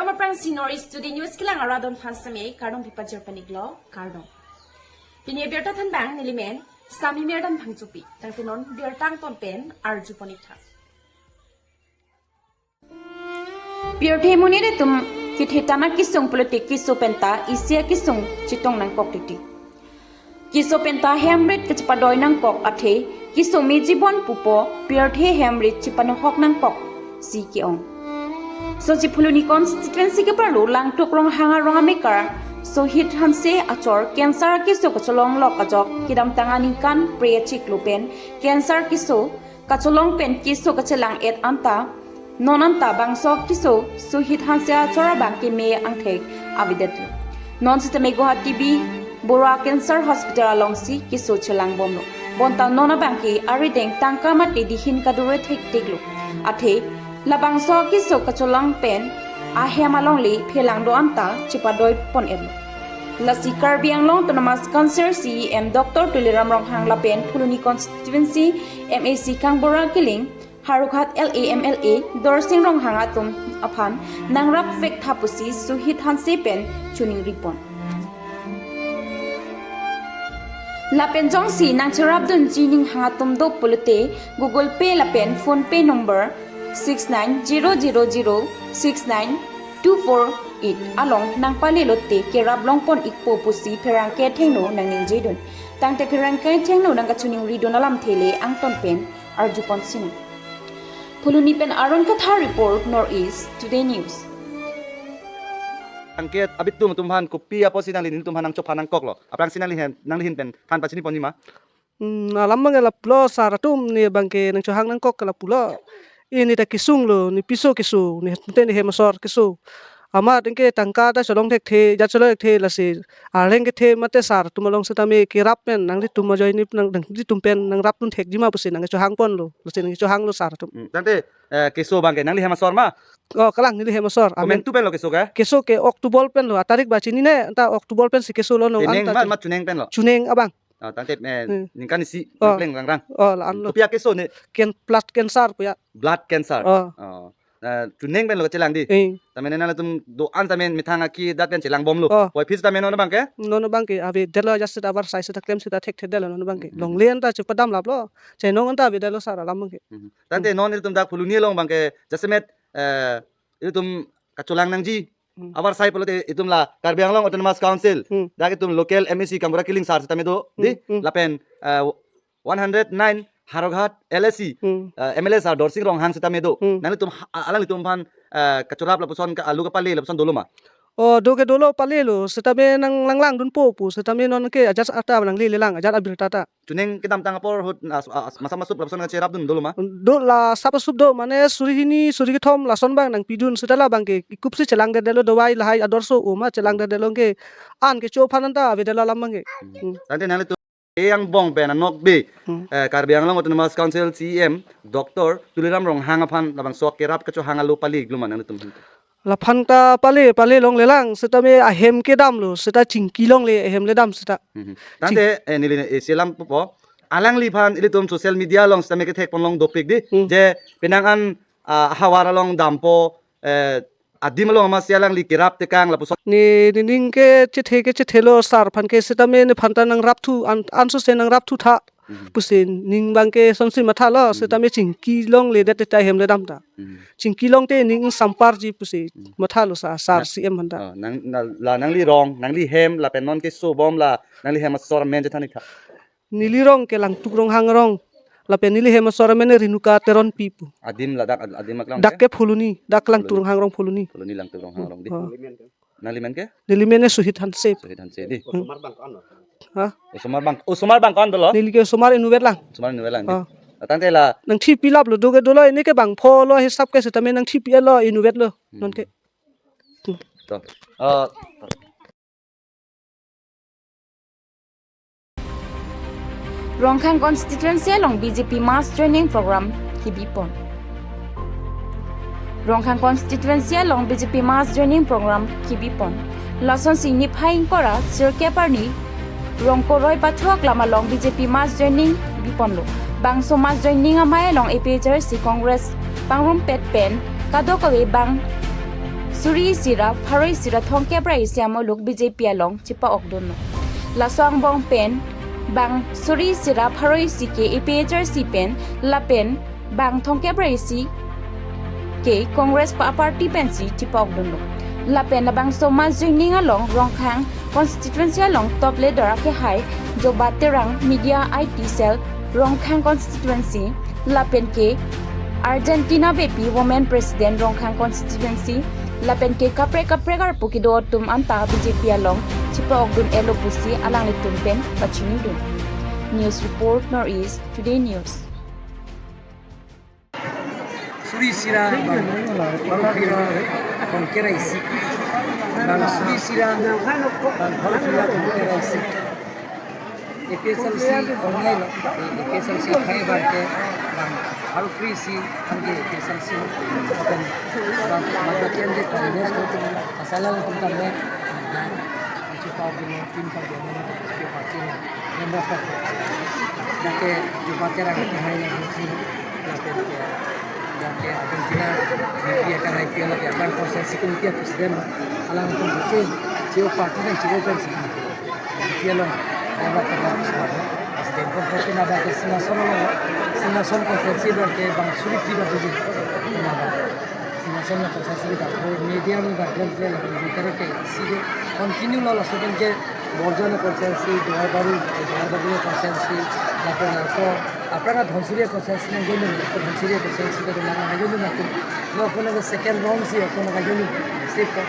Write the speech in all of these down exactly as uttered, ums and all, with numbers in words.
Aphrangsi North East Today News kelang arat aphan seme kardom pipajir panik lo, kardom. Pini birta thanbang nelimen Sami Merdan Phangchopi, tangte non birta angton pen arju pon ik tha. Pirthe monit atum kethe than akesung pulote keso penta isi akesung chetong nangkok titi. Keso penta hem rit kachepadoi nangkok athe keso meji bon pupo, pirthe hem rit chepanohok nangkok si ke-ong. Sosi Phuloni constituency keparlo Langtuk Ronghang arong amekar Sohit Hanse achor cancer keso kacholong lok ajok kedamtang aningkan phre achiklo pen cancer keso kacholong pen keso kachelang-et anta, non anta bangso keso Sohit Hanse achor abang keme angthek avedetlo. Non sitame Guwahati B Bora Cancer Hospital alongsi keso chelangbomlo. Bonta non abangke arideng tangka mate dihin kadure thektheklo. Athe labangso keso kacholong pen ahem alongle phelang do anta chepadoi pon-etlo. Lasi Karbi Anglong Autonomous Council C E M Doctor Tuliram Ronghang lapen Phuloni constituency M A C kangbura kiling Howraghat L A M L A Dorsing Ronghang atum aphan nangrapvek tha pusi Sohit Hanse pen choningri pon. Lapen jongsi nangcherapdunji ning hang atum do pulote Google Pay lapen PhonePe number six nine zero zero zero six nine two four eight along nangpalelote kerap longpon ikpo pusi pherangke athengno nangningjedun. Tangte pherangke athengno nangkachoningridun alamthe le angton pen arjupon sinang. Phuloni pen Aaron Kathar report, North East Today News. Angke abitum atum aphan kopi apotsi nangli nelitum aphan nangchopha nangkoklo? Aphrangsi nangli hem, nangli ahin pen than pachini ponji ma? Hmm, alam abangke lapulo sar atum, ne abangke nangchohang nangkok ke lapulo. Ini ta kesung lo, ne piso keso, ne te ne hem asor keso. Amat anke tangka ta cholong thekthe, jat cholong thekthe, lasi arleng kethe mate sar atum along setame kerap pen nanglitum ajoine nang, nanglitum pen nangrapdun thekji ma pusi nangchohang ponlo, lasi nangchohanglo sar atum. Hmm, tangte, eh, keso abangke nangli hem asor ma? Oh, kalang neli hem asor. Amen. Komantu pen lo keso ke? Keso ke October pen lo, atarik ba chinine, anta October pensi keso lo non. Chuneng anta ma, chun- ma chuneng pen lo? Chuneng abang. Ah, tangte, eh, hmm, ningkan isi, oh, nangpleng rangrang. Oh, la-an lo. Kopi akeso ne? Ken, blood cancer pu ya. Blood cancer. Oh. Oh. Eh, chuneng pen lo kachelang di. Eh. Tame nangtum do-an tame methang aki dak pen chelangbomlo. Oh. Puvoiphit tame non abangke? Non abangke avedetlo, just sita avarsai sita klem sita thekthedetlo non abangke. Hmm. Longle anta chepadam laplo. Chenong anta avedetlo sar alam abangke. Hmm. Tangte, hmm, non ilitum dak Phuloni along abangke jasemet, eh, ilitum kacholang nangji. Hmm. Avarsai pulote itum la Karbi Anglong Autonomous Council. Hmm. Dak itum local M A C kangbura kiling sar setame do, hmm, di, hmm, lapen, eh, one hundred nine Howraghat L A C, hmm, eh, M L A sar Dorsing Ronghang setame do. Hmm. Nanglitum ha-, alanglitum aphan, eh, kachorap lapuson ke alu kapale lapuson dolo ma? Oh, do ke dolo, palelo, setame nanglanglangdunpo pu, setame non ke ajat ata nanglelelang, ajat abirta ta. Chuneng kedamtang apor ahut, as-, as-, masap masup lapuson kacherapdun dolo ma? Do la sap asup do, mane suri hini, suri kethom lason abang nangpidun, seta labangke ikupsi chelangdedetlo, dawai lahai ador so-o ma chelangdedetlo ke, an kecho aphan anta avedetlo alam abangke. Hmm. Hmm. Tangte nanglitum angbong pen anokbe, hmm, eh, Karbi Anglong Autonomous Council C E M Doctor Tuliram Ronghang aphan labangso kerap kachohang alo pale-iklo ma nanglitum aphan? Laphan ta pale, pale longlelang, setame ahem kedamlo, seta chingki longle ahem le dam seta. Mhm. Tangte, ching- eh, neli, eh, selam pupo. Alangliphan ilitum social media along setame kethek ponlong dopik di. Hmm. Je penang an, ah, havar along dampo, eh, adim along amatsi alangli kerap tekang lapuson. Ne, nening ke chethe ke chethelo sar aphan ke setame nephan ta nangrapthu an, ansose nangrapthu tha. Mhm. Pusi ning abangke sonsi mathalo, mhm, setame chingki longledet ta ahem le dam ta. Mhm. Chingki longte ning samparji pusi, mhm, mathalo sa, sar, na-, C E M aphan ta. Oh, nang, na, la nangli rong, nangli hem, lapen non kesobom la, nangli hem asor amen chethan ik tha. Neli rong ke Langtuk Ronghang arong, lapen neli hem asor amen Renuka Teronpi pu. Adim ladak, ad-, adim aklang dak ke? Ke Phuloni, dak Langtuk, Phuloni. Ronghang arong Phuloni. Phuloni Langtuk Ronghang arong di. Oh. Nangli men ke? Neli men Sohit Hanse. Sohit Hanse di. Hmm. Ha? Osomar bang, osomar bang ko-an dolo? Neli ke osomar inutvet lang. Osomar inutvet lang di. Ah. Tangte la nangthipilaplo, do ke dolo, ini ke bangpho lo hisap ke setame nangthipilo inutvetlo. Hmm. Non ke. Hmm. To. Ah. Rongkhang constituency along B J P mass joining program kebipon. Rongkhang constituency along B J P mass joining program kebipon. Lasonsi niphai ingkoi ra sirkep arni Rongkoroi Pathu Aklam along B J P mass joining biponlo. Bangso mass joining amei along A P H L C Congress pangrumpet pen kadokave bang suri isi ra pharo isi ra thomkep ra isi amuluk B J P along chipa-okdunlo. Laso angbong pen bang suri isi ra pharo isi ke A P H L C pen lapen bang thomkep ra isi ke Congress pa-, party pensi chipa-okdunlo. Lapen labangso mass joining along Rongkhang constituency along top leader akehai Joba Terang, media I T cell Rongkhang constituency, lapen ke Argentina Beypi, women president Rongkhang constituency, lapen ke kaprek kaprek arpu kedo atum anta B J P along chipa-okdun-etlo pusi alanglitum pen pachinidun. News report, North East Today News. Suri isi ra bang pharo isi ra thomkep ra isi. Bang suri isi ra bang pharo isi ra thomkep ra isi. A P H L C ongnei lo, A P H L C akhai abang ke bang pharo isi, anke A P H L C, lapen bang mata ken ke Congress ko tu asal lo tum tame, bang, achu pau bini, tim pau bini, ke party lo, member pau. Dak ke Joba Terang ke hai lo si, lapen ke, dak ke Argentina, dia kan I P L ke, abang constituency committee president, alangtum ke, jio party dan jio pensi. Dia lo, dia lo pernah sekolah. President pun pasti ada ke Singhason lo, Singhason constituency lo ke bang suri isi ra tujuh. Singhason lo constituency kita. Media lo dak dia lo, media ke isi ke continue lo, laso pen ke Borjan constituency, Duarbagori, Duarbagori constituency, lapen ako aphrang Dhansiri constituency nangjoin, Dhansiri constituency ke nangjoin nangtum. Lo kono ke second round si, kono ke join si ko,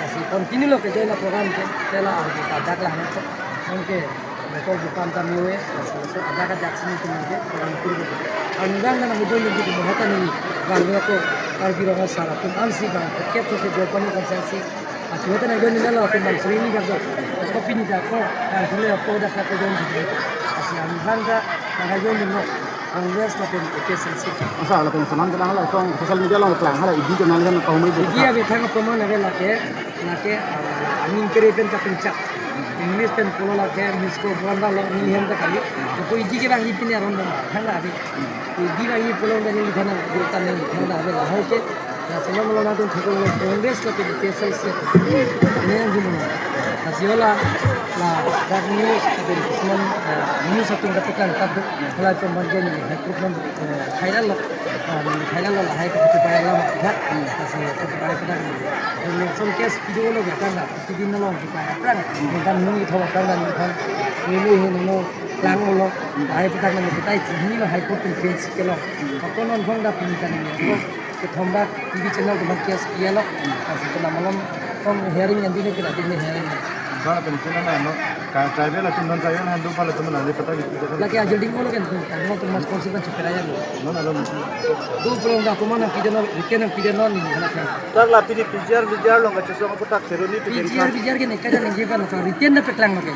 si continue lo ke join program ke, tela arbi ta dak la ko, anke betul bukan ta miwe, so ada ka jak sini tu ke program kurbo. Angang na join ni di mo hata ni, bang ko Karbi Rong Sar atum ansi bang, kep so se join constituency. Achu hote nangjoin nelo, atum bang suri ni dak do. Ko pini dak ko, ah, suri ko dak ko join di. Asi angang ka nangjoin nelo. Congress lapen A P H L C. Asa lapen saman kelang la song social media along kelang hala E D ke nang kan kahumri. E D abang thang proman ave lake, lake, ah, aning kere pen kapinchak. English pen pulo lake, Miss ko buan lo, ni hem ta kali. Ko E D ke bang ipin aron bang, thang ave. E D bang ipulo bang ni thang, ni thang ave la, hai ke. Laso malom atum theklo Congress lapen A P H L C. Ini yang dulu. Lasi hala, la, dak news, lapen kisman, eh, news atum dapat kan, tak dek, hala cuma bagian ini, hai program, eh, viral lo, eh, viral lo, hai ke cukup viral lama, ya. Lasi cukup viral kita. Dan langsung case video lo, ya kan, lah. Pidin along kita aphrang, minta minum kita aphrang dan minta minum ini minum lang lo, hai petang dan kita ini lo High Court conference ke lo. Ako non phang dak pinta ni, ako kethom dak T V channel teman case pi-etlo, kasi kena malam kong hearing yang dini kita dini hearing. Ba, pensiun na, no? Ka, tribal atum, non tribal handu pala teman ada peta gitu. Lake ajal ding ko lo kan, kan, no, teman sponsor kan supaya ya lo. Non ada. Dopulong dak ko mana pidin lo, weekend pidin lo ni, mana kan. Sar, la pini P G R V G R along kachesong aputhak Kheroni P G R V G R ke neka dan nangji kan, so written na peklang lo ke.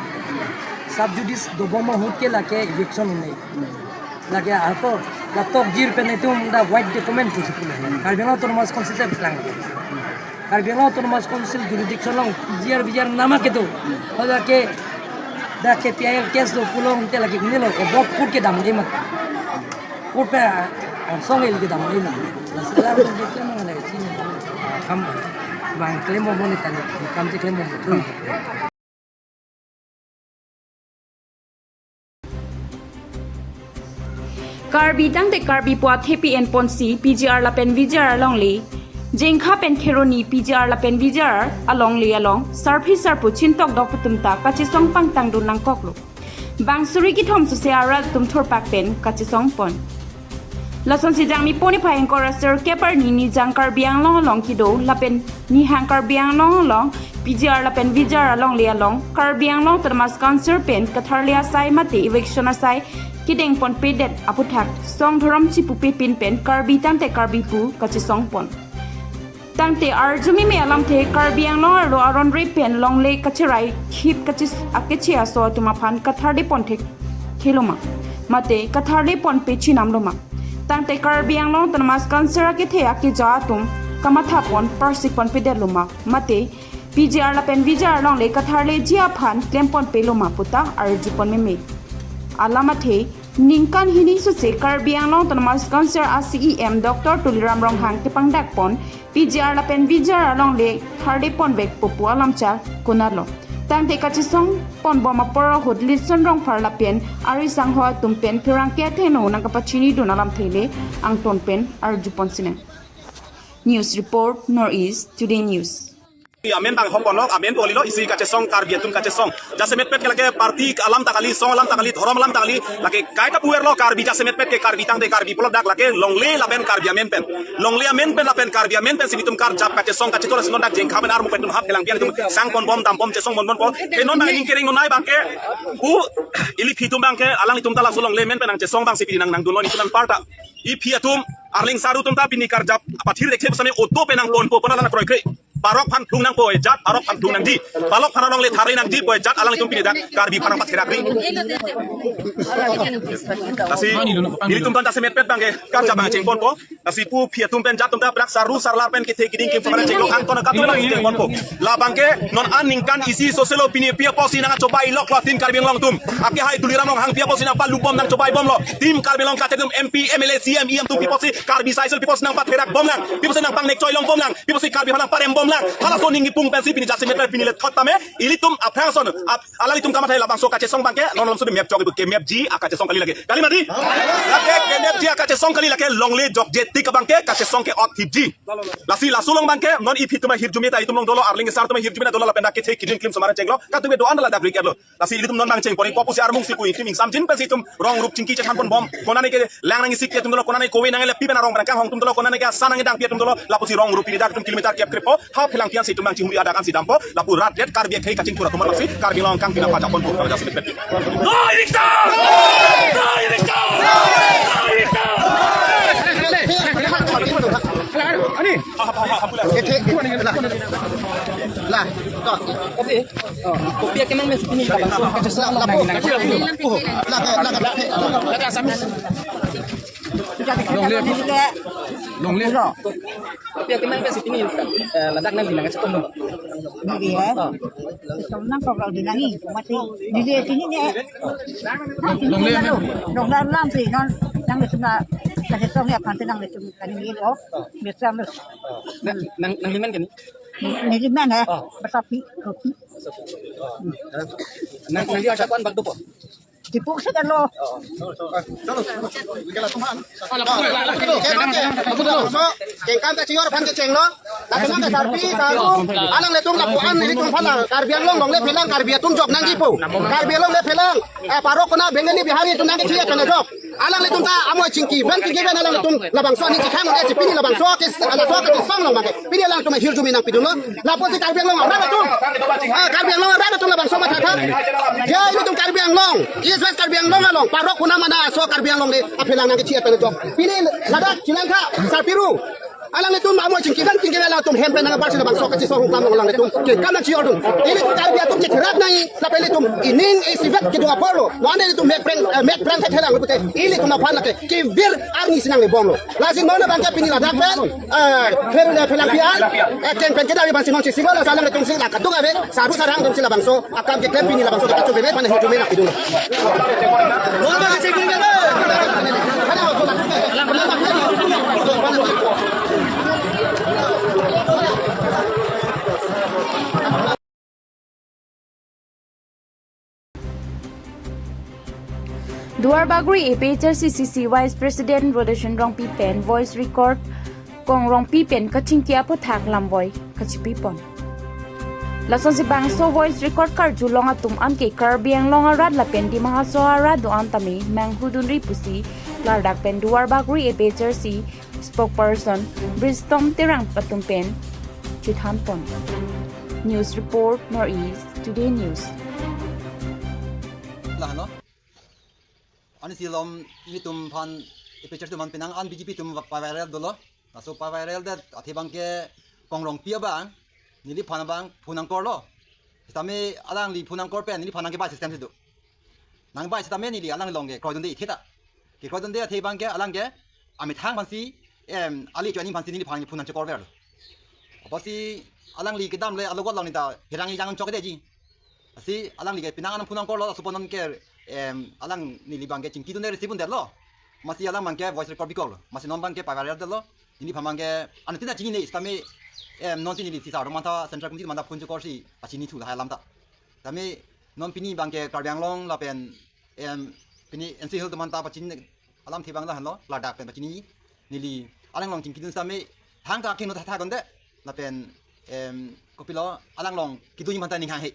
Sub judice dobom ahut ke lake eviction un'e. Lake ako, la tokjir pen itum dak white document pusi pulo. Karbi Anglong Autonomous Council ta peklang lo ke. Karbi Anglong Autonomous Council jurisdiction along P G R V G R nama kedo. Hala ke dak K P I L case lo pulo te lake ini lo, e bok court kedam de mat. Court pe, ah, song el kedam de mat. La sila ko je kya mangala chini. Kam bang claim mo ni tani, kam je claim mo. Karbi tangte Karbi pu athepi enponsi P G R lapen V G R alongle, Jengkha pen Kheroni P G R lapen V G R alongle along sarpi sarpo chintok dok atum ta kachesong pangtangdun nangkoklo. Bang suri kethom suse arat atum thurpak pen kachesong pon. Lasonsi Jangmi poni phai ingkoi ra sirkep arni Nijang Karbi Anglong along kedo lapen Nihang Karbi Anglong along P G R lapen V G R alongle along Karbi Anglong Autonomous Council pen katharle asai mate eviction asai kedeng ponpedet aputhak song dhorom chipupe pin pen Karbi tangte Karbi pu kachesong pon. Tangte arjumeme alamthe Karbi Anglong arlo aron re pen longle kacherai khip kachis akeche aso atum aphan katharle pon thek theloma. Mate katharle ponpe chinamloma. Tangte Karbi Anglong Autonomous Council akethe akeja atum kamatha pon parsik ponpedetloma. Mate P G R lapen V G R alongle katharleji aphan klem ponpeloma puta arju ponmeme. Alam athe Ningkan hini sose Karbi Anglong Autonomous Council a C E M Doctor Tuliram Ronghang kepangdakpon P G R lapen V G R alongle harde ponvekpo pu alamchak konatlo. Tangte kachesong ponbom apor ahut Litson Rongphar lapen ari sangho atum pen pherangke athengno nangkapachinidun alamthe le angton pen arjupon sinang. News report, North East Today News. Amen bang hopon lo, amen poli lo, isi kachesong, Karbi atum kachesong. Jasemetpet ke lake party alam ta kali, song alam ta kali, dhorom alam ta kali, lake kaita puer lo Karbi jasemetpet ke Karbi tangte Karbi pulo dak lake longle lapen Karbi amen pen. Longle amen pen lapen Karbi amen pensi nelitum karjap kachesong kachethur asin lo dak Jengkha pen armu pen atum hap helang pian atum sangponbom dampom chesongponbompo. Ke non bang ning kering non nai bang ke pu ili phi atum bang ke alanglitum ta laso longle amen pen nangchesong bangsi pini nang nangdunlo nelitum anparta. Iphi atum, Arleng Saru atum ta pini karjap apathir dekthep same auto pen nangponpo pu nang kroikre. Parok aphan phlung nangpo ajat, parok aphan phlung nangji. Parok aphan alongle thare nangjipo ajat alanglitum pini dak Karbi aphan nangpatherak ri. Lasi nelitum ta jasemetpet bang ke karjap bang chengponpo. Lasi pu phi atum pen jat atum ta prak sarlu sarlar pen kethe kiding kim pemana chenglo angton akatum bang chengponpo. La bang ke non an ningkan isi sose lo pini pi apotsi nangchobai loklo tim Karbi Anglong atum. Akehai Tuliram Ronghang pi apotsi nangpalubom nangchobaibomlo. Tim Karbi Anglong kachethur atum M P, M L A, C M, E M atum pi apotsi Karbi Sai Asosi pi apotsi nangpatherakbomlang. Pi apotsi nangpangnekchoilongbomlang. Pi apotsi Karbi aphan nangparembomlang. Halaso ning ipung pensi pini jasemetpet pini le thot tame. Ilitum aphrangson. Ap-, alanglitum kamatha labangso kachesong bang ke. Non lomso map chok ibu ke map ji akachesong kali lake. Kali mati? Lake ke map ji akachesong kali lake longle jokje tik abang ke kachesong ke ok thipji. Lasi laso along bang ke non iphi atum ahirjume ta itum along dolo Arleng Sar atum ahirjume ta dolo lapen dak kethe kiding klim somara chenglo. Katume do-an ladak rik lo. Lasi ilitum non bang chengpon ikpo pusi armung si pu itum ingsamjin pensi itum rong rup chingki chethanponbom. Konane ke lang nang isi ke atum dolo, konane kove nang le pi pen arong bang kanghong atum dolo, konane ke asa nang dang pi atum dolo, lapusi rong rup pini dak atum kilometer kep kreppo, hap helang pian si itum bang chihuri adak an si dampo, lapu rat det Karbi akhei kachingthur atum bangsi, Karbi Anglong kangpi nangpajakponpo, kami jasemetpet. No eviction! No eviction! No eviction! Ani. Lah, lah, to. Kopi, oh, kopi akemang pensi pini labangso kachesong longle. Longle. Kopi akemang pensi pini, eh, ladak nangpi nangkachetong. Neli, eh. Oh. Chetong nangkok lo di nangji, mati. Neli sini ni, eh. Longle. Longle alam si non nanglitum nangkachetong aphan si nanglitum kaningje lo. Biasa lo. Nang, nang, nanglimen kan? Nelimen, eh. Oh. Bersapi, kopi. Nang, nangli aja kuan bak dopo. Dipuk si kan lo. Kengkan ta chior aphan kechenglo. Lason ta sarpi saru. Alanglitum lapu-an nelitum aphan Karbi Anglong longle phelang Karbi atum jok nangjipo. Karbi Anglong le phelang. Eh, parok kona Bengali Bihari atum nangkethiya kana jok. Alanglitum ta amoi chingki pen kiki pen alanglitum labangso aning chikhang un-e si pini labangso ke laso kachesong along bang ke. Pini alangtum ahirjume nangpidunlo. Lapusi Karbi Anglong arat atum. Ah, Karbi Anglong arat atum labangso mathatha. Ya, ilitum Karbi Anglong. East West Karbi Anglong along. Parok kona mana aso Karbi Anglong le aphelang nangkethiya kana jok. Pini ladak chelangtha sarpiru. Alanglitum amoi chingki pen kiki pen alangtum hem pen nangparsi labangso kachesong huklam along alanglitum. Kekam nangchiordun. Ilitum Karbi atum chetherak nangji. Lapen ilitum ining isivet kedua apor lo. Mane ilitum mek preng, eh, mek preng thethelang pute. Ilitum aphan lake kevir arni si nanglebomlo. Lasi non bang ke pini ladak pen, eh, pher le phelang pian, eh, keng pen kedari bang si non si sibol, salang atum si la kadung ave, saru sarang atum si labangso akam keklem pini labangso kachobebe pen ahirjume nangpidun. Duarbagori A P H L C C C Vice President Rotation Rongpi pen voice record, Kong Rongpi pen kachingki aphuthak lamvoi kachipipon. Lasonsi bangso voice record karjulong atum anke Karbi Anglong arat lapen Dima Hasao arat do-an tame manghudunri pusi klardak pen Duarbagori A P H L C spokesperson Bristom Terang atum pen chethanpon. News report, North East Today News. Lah, no? Ani silom ilitum aphan A P H L C atum aphan penang an B J P atum pa-, viral dolo. Laso pa-viral det athe bang ke Kong Rongpi abang neliphan abang phone nangkorlo. Sitame alangli phone nangkor pen neliphan nangkebai system si do. Nangbai sitame neli alang along kekroidunde ithe ta. Kekroidunde athe bang ke alang ke amethang aphansi, em, ali cho ani aphansi neliphan phone nangchekor verlo. Apotsi alangli kedam le alogot along neta pherang ejang chokdeji. Lasi alangli ke penang anam phunang korlo, laso apot non ke, em, alang neli abang ke chingki dun receive un detlo. Amatsi alang abang ke voice record bikoklo. Amatsi non abang ke paviral detlo. Neliphan abang ke anuttin ta chinine, sitame, em, non si neli si sir atum aphanta, Central Committee atum aphanta phone chokorsi pachini thu lahai alam ta. Sitame non pini abang ke Karbi Anglong lapen, em, pini N C Hills atum aphanta pachini alamthe abang lahenlo, ladak pen pachini neli alang along chingki dun sitame thangta akeno tha tha konde lapen, em, kopilo, alang along kedunji aphanta ning hanghe.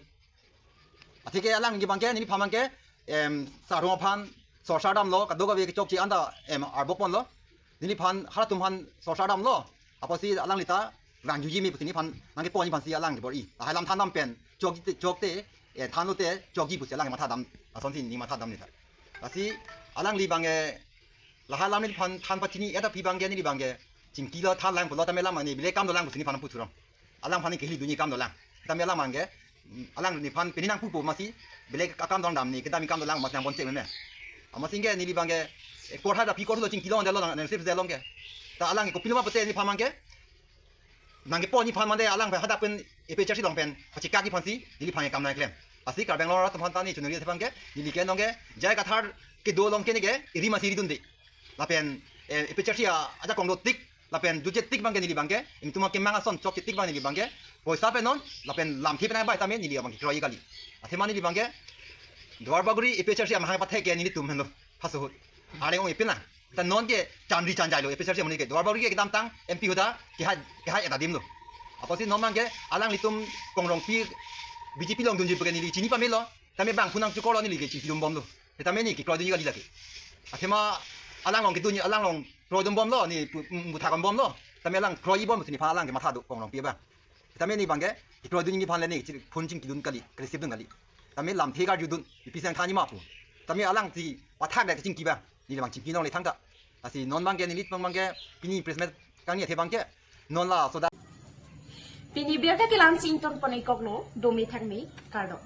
Atheke alang abang ke, neliphan abang ke, em, sir atum aphan sorsa damlo, kadokave kechokche anta, em, arbok ponlo. Neliphan halatum aphan sorsa damlo. Apotsi alangli ta vangjuji me pusi neliphan nangkeponji aphansi alang ke bor-i. Lahai alam than dam pen chokji te, chok te, eh, thanlo te chokji pusi alang matha dam, asonsi ne matha dam ne tha. Lasi alangli abang ke lahai alam neliphan than pachini-et aphi abang ke neli abang ke chingkilo, thanlang pulo, tame alang mane bile kam dolang pusi neliphan puthurong. Alangphan ke hili dunji kam dolang. Tame alang abang ke, mm, alang neliphan pini nangpupo amatsi bile akam dong dam, ne kedam kam dolang amatsi nangpon chek meme. Amatsi ke neli abang ke, eh, korha da pi korlo, chingkilo detlo lang, nang sip detlo ke. Ta alang ke kopilo ma pute neliphan abang ke nangkeponji aphan mane alang pen hadak pen A P H L C along pen pachekakji aphansi neliphan ke kam nangklem. Lasi Karbi Anglong arat atum aphanta ne chunuri thepang ke, neli ke non ke J I Kathar kedo along ke ne ke eri amatsi eri dunde. Lapen, eh, A P H L C a, ajakong dotik, lapen jutje tik abang ke neli abang ke, netum akemang ason chokche tik abang neli abang ke poisa pen non, lapen lamthe pen nangbai tame neli abang ke kroi kali. Athema neli abang ke Duarbagori A P H L C amahang pathek ke nelitum henlo, phaso ahut. Areng ong ipin lang. Ta non ke chanri chanjailo, A P H L C amonit ke Duarbagori ke kedamtang M P ahut ta kehai, kehai-et adimlo. Apotsi non abang ke alanglitum Kongrongpi B J P along dunji pu ke neli chini pamelo. Tame bang phunang chokorlo, neli ke chingki dun bomlo. Tame ne kekroi dunji kali lake. Athema alang along kedunji, alang along kroi dun bomlo, ne pu-, mm, butha kon bomlo. Tame alang kroiji bom pusi nephan alang ke matha do Kongrongpi abang. Tame ne abang ke kekroi dunji aphan le ne chi phone chingki dun kali, receive dun kali. Tame lamthe karju dun, ipi sang thanji ma pu. Tame alangsi pathak dak chingki abang, neli abang chingki longle thangta. Lasi non abang ke, neli abang ke pini press meet kangni athe abang ke non laso da. Pini birta kelang si ingtonpon-ikoklo, dome thakme, kardom.